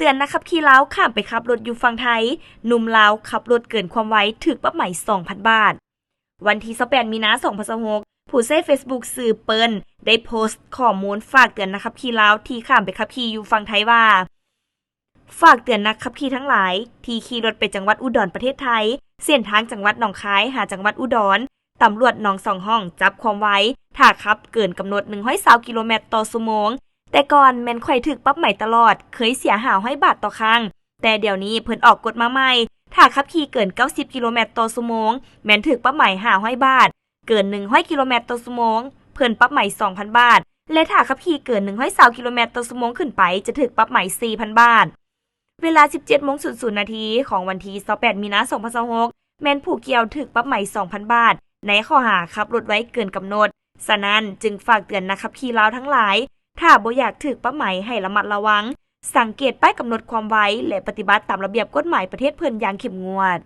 ເຕືອນນັກຂັບຂີ່ລາວຂ້າມໄປຂັບລົດຢູ່ຝັ່ງໄທ, ໜຸ່ມລາວຂັບລົດເກີນຄວາມໄວຖືກປັບໃໝສອງພັນບາດ. ວັນທີຊາວແປດ ມີນາ ສອງພັນຊາວຫົກ ຜູ້ໃຊ້ເຟສບຸກຊື່ເປີ້ນ ໄດ້ໂພສຂໍ້ມູນຝາກເຕືອນນັກຂັບຂີ່ລາວທີ່ຂ້າມໄປຂັບຂີ່ຢູ່ຝັ່ງໄທວ່າ ຝາກເຕືອນນັກຂັບຂີ່ທັງຫຼາຍທີ່ຂີ່ລົດໄປຈັງຫວັດອຸດອນ ປະເທດໄທ, ເສັ້ນທາງຈັງຫວັດໜອງຄາຍຫາຈັງຫວັດອຸດອນ, ຕຳຫຼວດໜອງສອງຫ້ອງຈັບຄວາມໄວ ຖ້າຂັບເກີນກຳນົດໜຶ່ງຮ້ອຍຊາວກິໂລແມັດຕໍ່ຊົ່ວໂມງ. ແຕ່ກ່ອນແມ່ນຂ້ອຍຖືກປັບໃໝຕະຫຼອດ, ເຄີຍເສຍຫ້າຮ້ອຍບາດຕໍ່ຄັ້ງ, ແຕ່ດຽວນີ້ເພິ່ນອອກກົດມາໃໝ່, ຖ້າຂັບຂີ່ເກີນເກົ້າສິບກິໂລແມັດຕໍ່ຊົ່ວໂມງ ແມ່ນຖືກປັບໃໝຫ້າຮ້ອຍບາດ, ເກີນໜຶ່ງຮ້ອຍກິໂລແມັດຕໍ່ຊົ່ວໂມງ ເພິ່ນປັບໃໝສອງພັນບາດ ແລະ ຖ້າຂັບຂີ່ເກີນໜຶ່ງຮ້ອຍຊາວກິໂລແມັດຕໍ່ຊົ່ວໂມງຂຶ້ນໄປ ຈະຖືກປັບໃໝສີ່ພັນບາດ. ເວລາສິບເຈັດໂມງສູນສູນນາທີຂອງວັນທີຊາວແປດ ມີນາ ສອງພັນຊາວຫົກ ແມ່ນຜູ້ກ່ຽວຖືກປັບໃໝສອງພັນບາດ ໃນຂໍ້ຫາຂັບລົດໄວເກີນກຳນົດ. ສະນັ້ນຈຶ່ງຝາກເຕືອນນັກຂັບຂີ່ລາວທັງຫຼາຍ, ຖ້າບໍ່ຢາກຖືກປັບໃໝໃຫ້ລະມັດລະວັງ, ສັງເກດປ້າຍກຳນົດຄວາມໄວ ແລະ ປະຕິບັດຕາມລະບຽບກົດໝາຍປະເທດເພິ່ນຢ່າງເຂັ້ມງວດ.